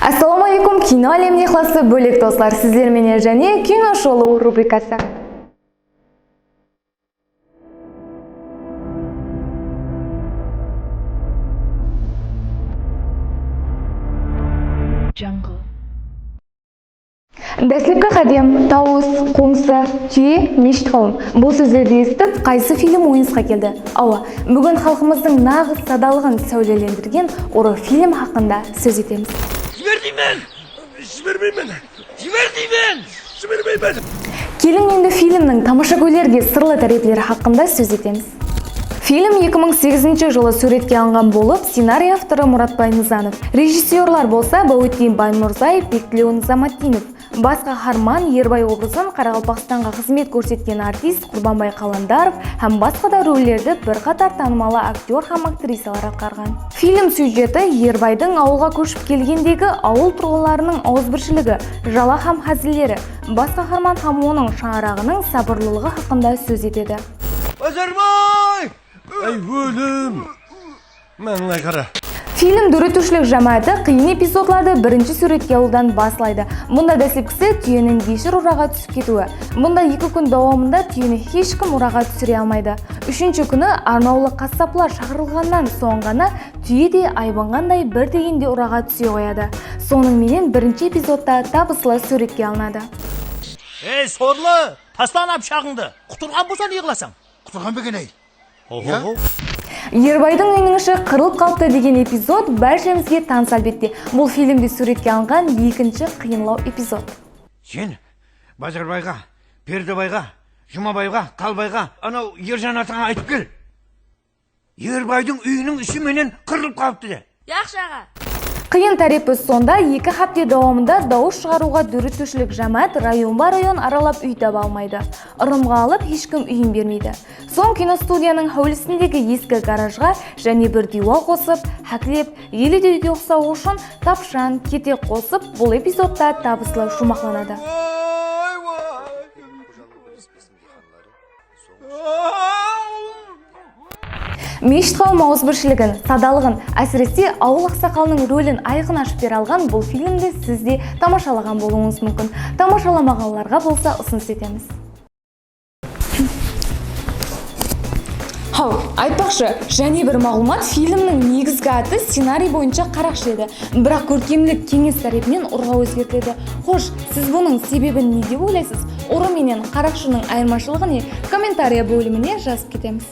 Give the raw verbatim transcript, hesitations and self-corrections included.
Assalamu aleykum, kino álemine ıqlası bólek doslar. Sizler menen jáne Kino sholu rubrikası. Jungle. Dáslepki qádem, tawıs, qońsı, túye, meshit qawım. Bul sózlerdi esitip, qaysı film oyıńızǵa keldi? Awa, búgin xalqımızdıń naǵız sadalıǵın sáwlelendirgen urı film haqqında sóz etemiz. Jiber deymen! Jibermeymen! Jiber deymen! Jibermeymen! Keliń, endi filmniń tamashagóylerge sırlı tárepleri haqqında sóz etemiz. Film eki mıń segizinshi jılı súwretke alınǵan bolıp, scenariy avtorı Muratbay Nızanov, rejissyorlar bolsa Báwetdin Baymurzaev, Bektilew Nizamatdinov. Bas qaharman Erbay obrazın Qaraqalpaqstanǵa xızmet kórsetken artist Qurbanbay Qalandarov hám basqa da rollerdi bir qatar tanımalı aktyor hám aktrisalar atqarǵan. Film syujeti Erbaydıń awılǵa kóship kelgendegi awıl turǵınlarınıń awızbirshiligi, jala hám házilleri, bas qaharman hám onıń shańaraǵınıń sabırlılıǵı haqqında sóz etedi. Bazarbay! Áy, ólim! Mańlay qara. Film dóretiwshilik jámááti qıyın epizodlardı birinshi súwretke alıwdan baslaydı. Bunda dáslepkisi túyeniń geshir uraǵa túsip ketiwi. Bunda eki kún dawamında túyeni hesh kim uraǵa túsire almaydı. Úshinshi kúni arnawlı qassaplar shaqırılǵannan soń ǵana túye de aybanǵanday bir degende uraǵa túse qoyadı. Sonıń menen birinshi epizodta tabıslı súwretke alınadı. Ey, sorlı! Tasla ana pıshaǵıńdı! Qutırǵan bolsa ne qılasań? Qutırǵan ba eken, ey? Oho. Erbaydıń úyiniń ishi qırılıp qalıptı degen epizod bárshemizge tanıs, álbette. Bul filmde súwretke alınǵan ekinshi qıyınlaw epizod. Sen Bazarbayǵa, Perdebayǵa, Jumabayǵa, Qalbayǵa, anaw Erjan atańa aytıp kel. Erbaydıń úyiniń ishi menen qırılıp qalıptı de. Yaqshı, aǵa. Qıyın tárepi sonda, eki hápte dawamında dawıs shıǵarıwǵa dóretiwshilik jámáát rayonba-rayon aralap úy taba almaydı. Irımǵa alıp, hesh kim úyin bermeydi. Soń kinostudiyanıń háwlisindegi eski garajǵa jáne bir diywal qosıp, háklep, ele de úyge uqsawı ushın tapshan, ketek qosıp, bul epizodta tabıslı juwmaqlanadı. Meshit qawım awızbirshiligin, sadalıǵın, ásirese, awıl aqsaqalınıń rolin ayqın ashıp bere alǵan bul filmdi siz de tamashalaǵan bolıwıńız múmkin. Tamashalamaǵanlarǵa bolsa usınıs etemiz. Haw, aytpaqshı, jáne bir maǵlıwmat, filmniń negizgi atı scenariy boyınsha Qaraqshı edi. Biraq kórkemlik keńes tárepinen urǵa ózgertiledi. Xosh, siz bunıń sebebin ne dep oylaysız? Urı menen Qaraqshınıń ayırmashılıǵı ne? Kommentariya bólimine jazıp ketemiz.